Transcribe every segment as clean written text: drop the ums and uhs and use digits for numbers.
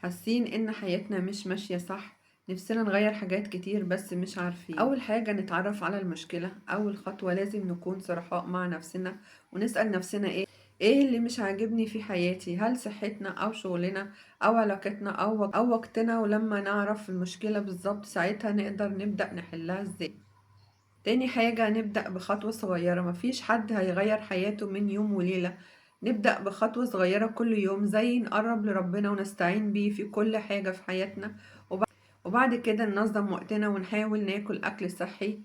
حاسين إن حياتنا مش ماشية صح، نفسنا نغير حاجات كتير بس مش عارفين. أول حاجة نتعرف على المشكلة. أول خطوة لازم نكون صرحاء مع نفسنا ونسأل نفسنا إيه اللي مش عاجبني في حياتي؟ هل صحتنا أو شغلنا أو علاقتنا أو وقتنا؟ ولما نعرف المشكلة بالظبط ساعتها نقدر نبدأ نحلها إزاي. تاني حاجة نبدأ بخطوة صغيرة. مفيش حد هيغير حياته من يوم وليلة، نبدأ بخطوة صغيرة كل يوم، زي نقرب لربنا ونستعين بيه في كل حاجة في حياتنا، وبعد كده ننظم وقتنا ونحاول ناكل أكل صحي.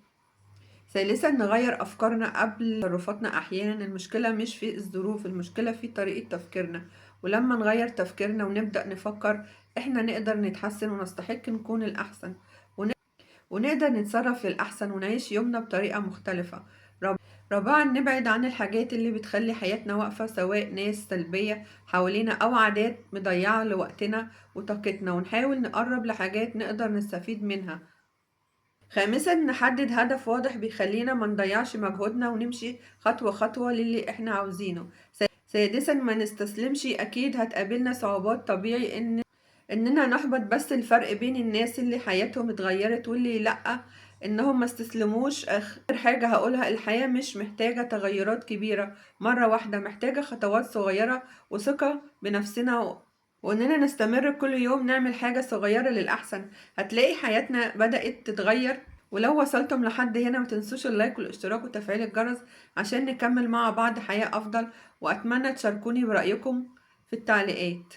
ثالثا نغير أفكارنا قبل تصرفاتنا. أحيانا المشكلة مش في الظروف، المشكلة في طريقة تفكيرنا، ولما نغير تفكيرنا ونبدأ نفكر إحنا نقدر نتحسن ونستحق نكون الأحسن، ونقدر نتصرف للأحسن ونعيش يومنا بطريقة مختلفة. رابعا نبعد عن الحاجات اللي بتخلي حياتنا واقفة، سواء ناس سلبية حوالينا أو عادات مضيعة لوقتنا وطاقتنا، ونحاول نقرب لحاجات نقدر نستفيد منها. خامسا نحدد هدف واضح بيخلينا ما نضيعش مجهودنا ونمشي خطوة خطوة للي احنا عاوزينه. سادسا ما نستسلمش، أكيد هتقابلنا صعوبات، طبيعي إننا نحبط، بس الفرق بين الناس اللي حياتهم اتغيرت واللي لأ إنهم ما استسلموش. آخر حاجة هقولها، الحياة مش محتاجة تغيرات كبيرة مرة واحدة، محتاجة خطوات صغيرة وثقة بنفسنا، وإننا نستمر كل يوم نعمل حاجة صغيرة للأحسن. هتلاقي حياتنا بدأت تتغير. ولو وصلتم لحد هنا ما تنسوش اللايك والاشتراك وتفعيل الجرس عشان نكمل مع بعض حياة أفضل، وأتمنى تشاركوني برأيكم في التعليقات.